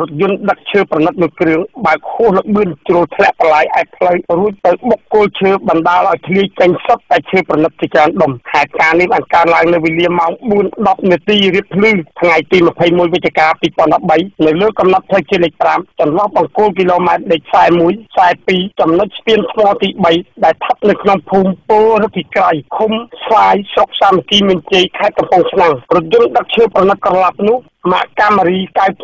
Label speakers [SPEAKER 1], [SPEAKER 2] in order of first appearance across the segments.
[SPEAKER 1] រថយន្តដឹកឈើប្រណិតមួយគ្រឿងបើកហួសល្បឿនជ្រុលធ្លាក់ប្រឡាយឯផ្លូវរួចទៅបុកគល់ឈើបណ្ដាលឲ្យធ្លាយចេញសុទ្ធតែឈើប្រណិតជាច្រើនដុំហេតុការណ៍នេះបានកើតឡើងនៅវេលាម៉ោង 4:10 នាទីរៀបភ្លឺថ្ងៃទី21វិច្ឆិកា2013នៅលើកំណត់ផ្លូវជាតិលេខ5ចន្លោះបង្គោលគីឡូម៉ែត្រលេខ41 42ចំណុចស្ពានថ្មទី3ដែលស្ថិតនៅក្នុងភូមិពោធិរិទ្ធិក្រៃឃុំស្វាយស្រុកសាមគ្គីមានជ័យខេត្តកំពង់ឆ្នាំងរថយន្តដឹកឈើប្រណិតក្រឡាប់នោះម៉ាកកាមេរី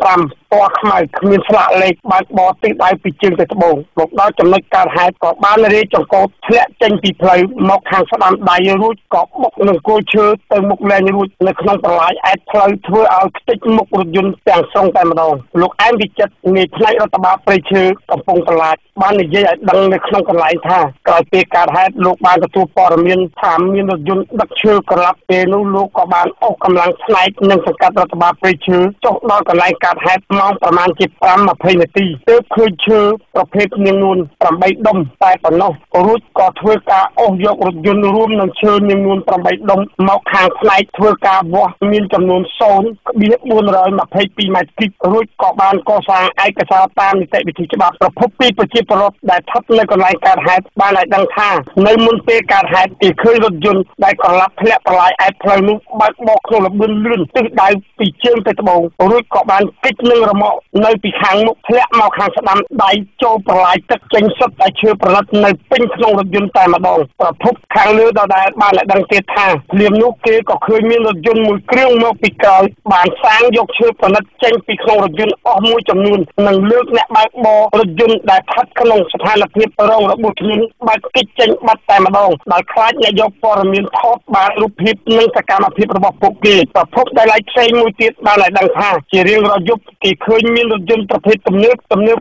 [SPEAKER 1] 95ពណ៌ខ្មៅគ្មានស្លាកលេខបើកបរទិសដៅពីជើងទៅត្បូងមកដល់ចំណុចកើតហេតុក៏បានរាយចង្កូតធ្លាក់ចេញពីផ្លូវមកខាងស្ដាំដៃរួចក៏បុកនឹងគល់ឈើទៅមុខលែងរួចនៅក្នុងប្រឡាយអែតផ្លូវធ្វើឲ្យខ្ទេចមុខរថយន្តទាំងស្រុងតែម្ដងលោកអែមវិចិត្រនាយផ្នែករដ្ឋបាលព្រៃឈើកំពង់ត្រឡាចបាននិយាយឲ្យដឹងនៅក្នុងកន្លែងថាក្រោយពេលកើតហេតុលោកបានទទួលព័ត៌មានថាមានរថយន្តដឹកឈើក្រឡាប់ពេលនោះលោកក៏បានអស់កម្លាំងផ្នែកនិងសង្កាត់រដ្ឋបាលព្រៃឈើចុះដល់កន្លែងកើតហេតុម៉ោងប្រមាណជា 5:20 នាទីទើបឃើញឈើប្រភេទនាងនួន8ដុំតែប៉ុណ្ណោះរួចក៏ធ្វើការអូសយករថយន្តរួមនឹងឈើនាងនួន8ដុំមកខាងផ្នែកធ្វើការវាស់មានចំនួន 0.422 ម៉ែត្រគីបរួចក៏បានកសាងឯកសារតាមនីតិវិធីច្បាប់ប្រភពពីប្រជាពលរដ្ឋដែលស្ថិតនៅកន្លែងកើតហេតុបានឲ្យដឹងថានៅមុនពេលកើតហេតុគេឃើញរថយន្តដែលក្រឡាប់ធ្លាក់ប្រឡាយអែបផ្លូវនោះបើកបរក្នុងល្បឿនលឿនទិសដៅពីជើងទៅត្បូងរួចក៏បានគេចនឹងរមាក់នៅពីខាងមុខធ្លាក់មកខាងស្ដាំដៃចូលប្រឡាយទឹកចេញសុទ្ធតែឈើប្រណិតនៅពេញក្នុងរថយន្តតែម្ដងប្រភពខាងលើដដែលបានឲ្យដឹងទៀតថាភ្លាមនោះគេក៏ឃើញមានរថយន្តមួយគ្រឿងមកពីក្រោយបានសាងយកឈើប្រណិតចេញពីក្នុងរថយន្តអស់មួយចំនួននិងលើកអ្នកបើកបររថយន្តដែលស្ថិតក្នុងស្ថានភាពរងរបួសធ្ងន់បើកគេចចេញបាត់តែម្ដងដោយខ្លាចអ្នកយកព័ត៌មានថតបានរូបភាពនិងសកម្មភាពរបស់ពួកគេប្រភពដែលឡែកផ្សេងមួយទៀតបានឲ្យដឹងថាជារៀងរាល់យប់គេឃើញមានរថយន្តប្រភេទទំនើប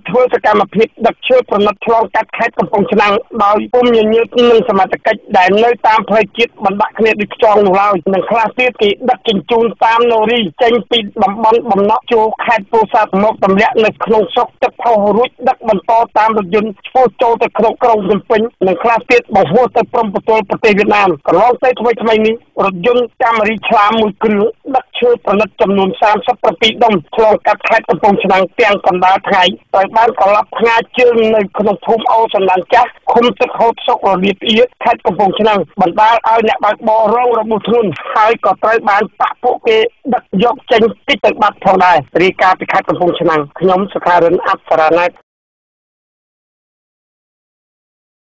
[SPEAKER 1] ធ្វើសកម្មភាពដឹកឈើប្រណិតឆ្លងកាត់ខេត្តកំពង់ឆ្នាំងដោយពុំញញើតនឹងសមត្ថកិច្ចដែលនៅតាមផ្លូវជាតិបណ្ដាក់គ្នាដូចខ្យងនោះឡើយនិងខ្លះទៀតគេដឹកជញ្ជូនតាមណូរីចេញពីតំបន់បំណក់ចូលខេត្តពោធិ៍សាត់មកទម្លាក់នៅក្នុងស្រុកទឹកផុសរួចដឹកបន្តតាមរថយន្តឆ្ពោះចូលទៅក្នុងក្រុងភ្នំពេញនិងខ្លះទៀតបង្ហួសទៅព្រំប្រទល់ប្រទេសវៀតណាមកន្លងទៅថ្មីៗនេះរថយន្តកាមេរីឆ្លាមមួយគ្រឿងដឹកឈើប្រណិតចំនួន37ដុំឆ្លងកាត់ខេត្តកំពង់ឆ្នាំងទាំងកណ្ដាលថ្ងៃត្រូវបានក្រឡាប់ផ្ងាជើងនៅក្នុងភូមិអូសណ្ដានចាស់ឃុំទឹកហូតស្រុករលាប្អៀខេត្តកំពង់ឆ្នាំងបណ្ដាលឲ្យអ្នកបើកបររងរបួសធ្ងន់ហើយក៏ត្រូវបានបាក់ពួកគេដឹកយកចេញគេចទៅបាត់ផងដែររាយការណ៍ពីខេត្តកំពង់ឆ្នាំងខ្ញុំសុខារិនអប្សរាណែត